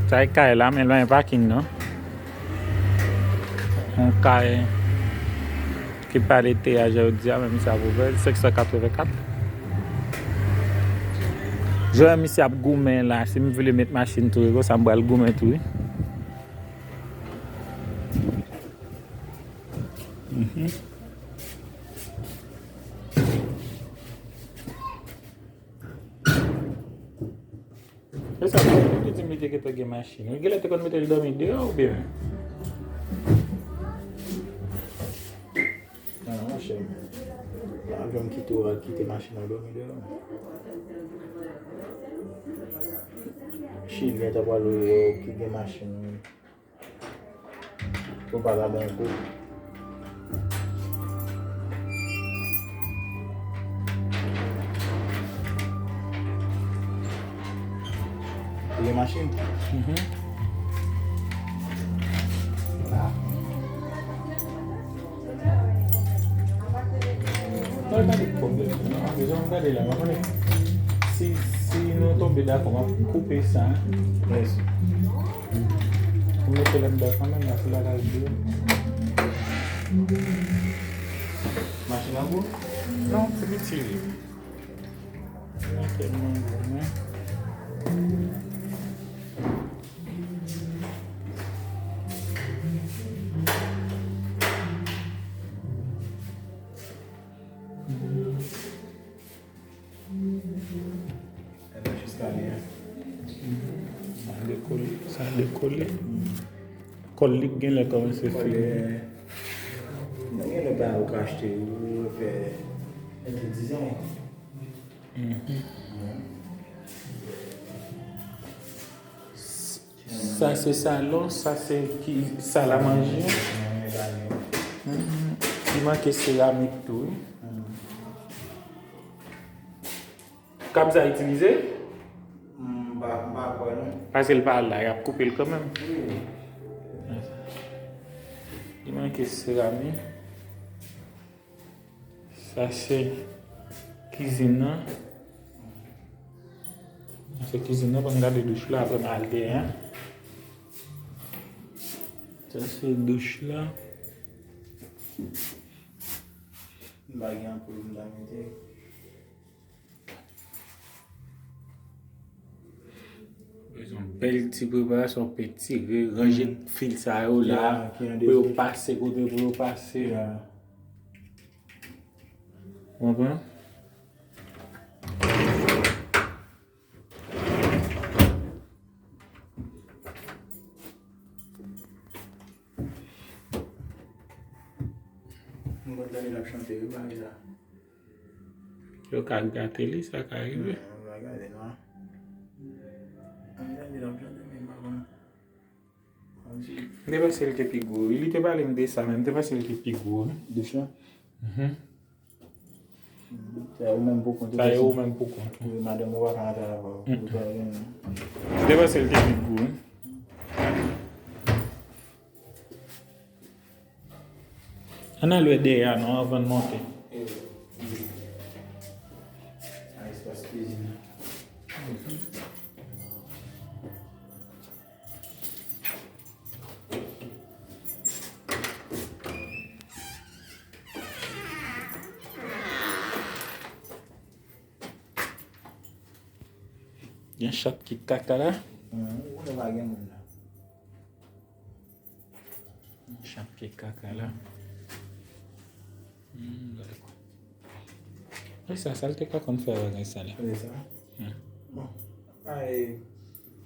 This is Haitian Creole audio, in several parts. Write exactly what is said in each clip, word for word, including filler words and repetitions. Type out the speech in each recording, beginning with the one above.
Sa e kay la, men l pa gen pakin non. Yon kay ki pa de teyaj jodi a, men misye ap ouvè l, senk san katrevenkat. Jan misye ap goumen la, si m vle met machin tou, e konsa m pral goumen tou, wi. Mhm. E sa, ou te di m li te gentan gen machin. Ou genlè te konn mete l dòmi deyò oubyen? Non, monchè. Pa janm kite w al kite machin nan dòmi deyò. Chilyen ta pral wè w ki gen machin. Pou pa la ban kou. Ou gen machin? Mhm. Mwen pa gen pwoblèm. Non, jan m gade la, mwen konnen si, si nou tonbe dakò, m ap koupe sa. Mèsi. M mete l anndan kanmenm, la, se la k al di. Machin an gwo? Non, se piti li. Li pa tèlman gwo, men. Sa dekole, sa dekole. Kòl li genlè kòmanse fini. Nan genlè bagay ou ka achte, ou fè, mete dizan. Mhm. Sa se salon, sa se ki, sal a manje. Mhm. Li manke seramik tou, wi. Kab sa itilize? M pa, m pa kwè non. Paske l pa la, y ap koupe l kanmenm. Wi. Li manke seramik. Sa se kizin nan. Sa se kizin nan, ban m gade douch la, apre m al dèyè. Sa se douch la. M pa gen anpil m ta mete. Bezwen bèl ti preparasyon, pe tire, ranje fil sa yo la, pou yo pase kote pou yo pase. Ou konprann? M konn tande l ap chante wi, bagay sa. Yo ka gate li, sa ka rive. Non, yo ka gate non. M tande l ap chante, men m pa konn. M te panse l te pi gwo wi. Li te pale m de sa, men m te panse l te pi gwo wi. Douch la? Mhm. Sa e ou menm pou kont ou. Sa e ou menm pou kont ou. Wi, madanm ou pa ka antre avè w. Mm-mm. Ou pa gen. M te panse l te pi gwo wi. Ann al wè dèyè a non, anvan n monte. A, espas kizin nan. Gen chat ki kaka la. Ou konnen pa gen moun la. Chat ki kaka la. Hmm, dakò. E sa, sa l te ka konn fè bagay sa la. Konnen sa? Hmm. Bon, pa e,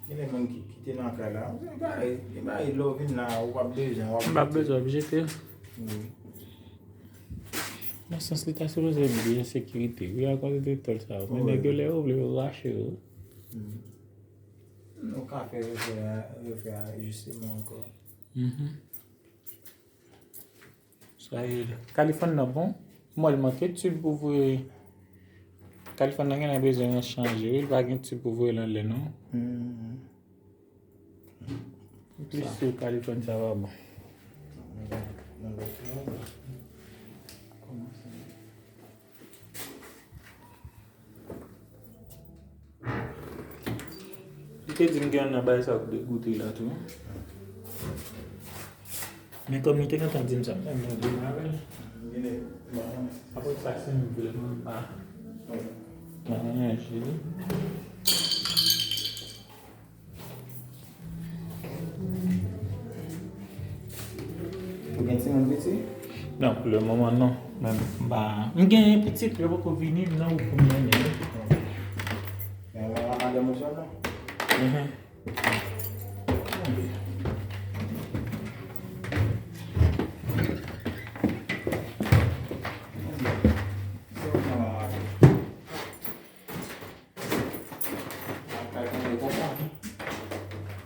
gen de moun ki, ki te nan kay la. Gen bagay, gen bagay lè w vin la, ou p ap bezwen, w ap jete. M p ap bezwen, w ap jete. Wi. Nan sans li ta sipoze byen sekirite. Wi, akoz de tòl sa yo. Men nèg yo lè yo vle yo rache yo. Hmm. Nou ka fè refè, refè ajisteman ankò. Mhm. Sa e, kalifòn nan bon. Mwen, l manke tib pou voye. Kalifòn nan genlè bezwen chanje, wi. L pa gen tib pou voye l anlè, non. Mhm. Plis sou kalifòn sa pa bon. Kòman sa? Li Te di m gen yon nan bagay sa k degoute la tou. Men kòm li te gentan di m sa, m pa gen pwoblèm avè l. Apre sa, si m vle, m pa, m pa manje li. Ou gen timoun piti? Non, pou le moman, non. Men m pa, m gen pitit, yo poko vini, m nan wout pou m mennen yo. Men w pa madanm ou sèlman? Mhm.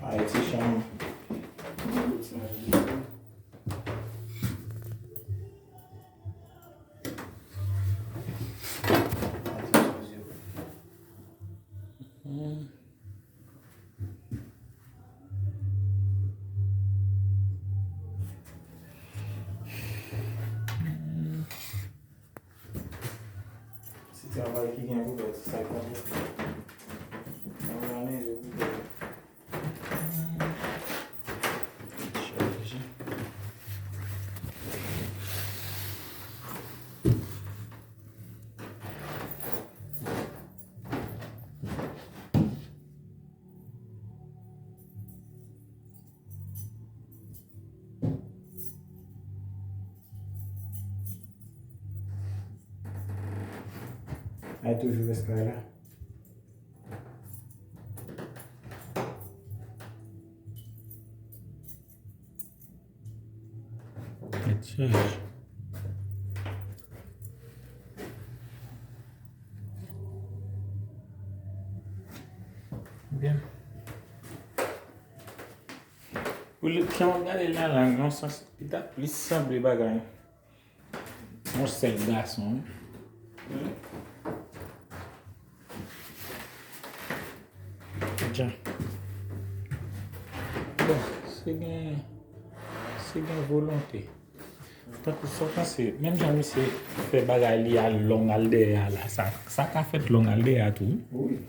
Ay, ti chanm. Se travay ki gen pou fèt, se sa k ap fèt. Òganize pou fèt. Chaje. Ay toujou rès kay la. Mèt chaj. Byen. Pou li, jan w ap gade l la, la, nan sans, li ta plis sanble bagay yon sèl gason, wi. Jan. Bon, se gen, se gen volonte. Tankou sa w panse, menm jan misye fè bagay li a long al dèyè a la, sa, sa ka fèt long al dèyè a tou, wi. Wi.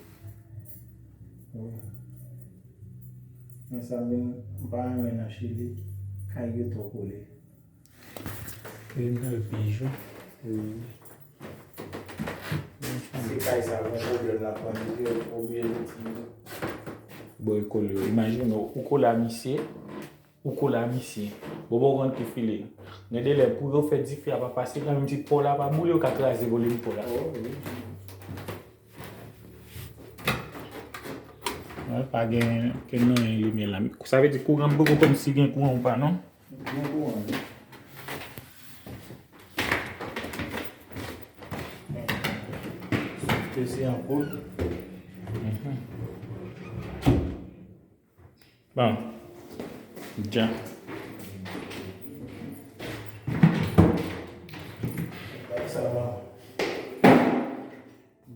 Wi. Men sa vin, m pa renmen nan Chili, kay yo twò kole. Kriminèl pijou. Wi. Se kay sa gen pwoblèm la, pran li, yo oblije retire. Bon, e kole yo. Imajine w, ou kole a misye, ou kole a misye. Bon, bon, konn ki file. Gen de lè, pou yo fè dife a pa pase, kanmenm ti pò la pa boule, yo ka kraze volim pò la. Oh, wi. Mwen pa gen, gen anyen limyè la. Sa vle di kouran, m poko konn si gen kouran ou pa, non? Gen kouran, wi. Peze anpil. Mhm. Bon. Jan.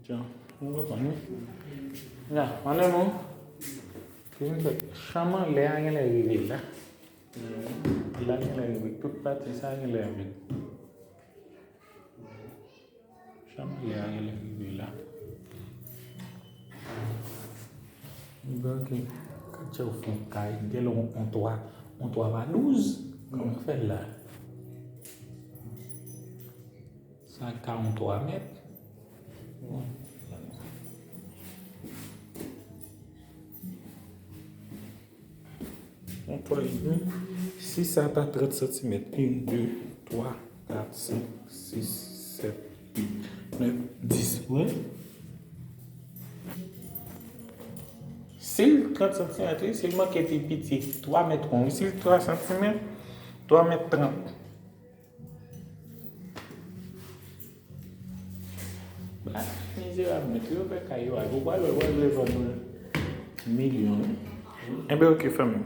Jan. Ou konprann, wi. La, mon amour. Ki vin fè chanm anlè a genlè rive la. La genlè rive. Tout pati sa genlè vid. Chanm anlè a genlè rive la. Ebyen, ok. Katya ou fè yon kay, genlè yon, yon twa, yon twa pa douz. Kòman fè l la? Sa ka yon twa mèt. Bon. Yon twa edmi. Si sa ta trant santimèt, yon, de, twa, kat, senk, sis, sèt, uit, nèf, dis, wi. Si l trant santimèt, wi, si l manke pi piti, twa mèt ron, wi. Si l twa santimèt, twa mèt trant. Ba, mizerab nèt, yo fè kay yo al. Ou pral wè, ou pral vle vann yon milyon, wi. Enben, ok, fanmi.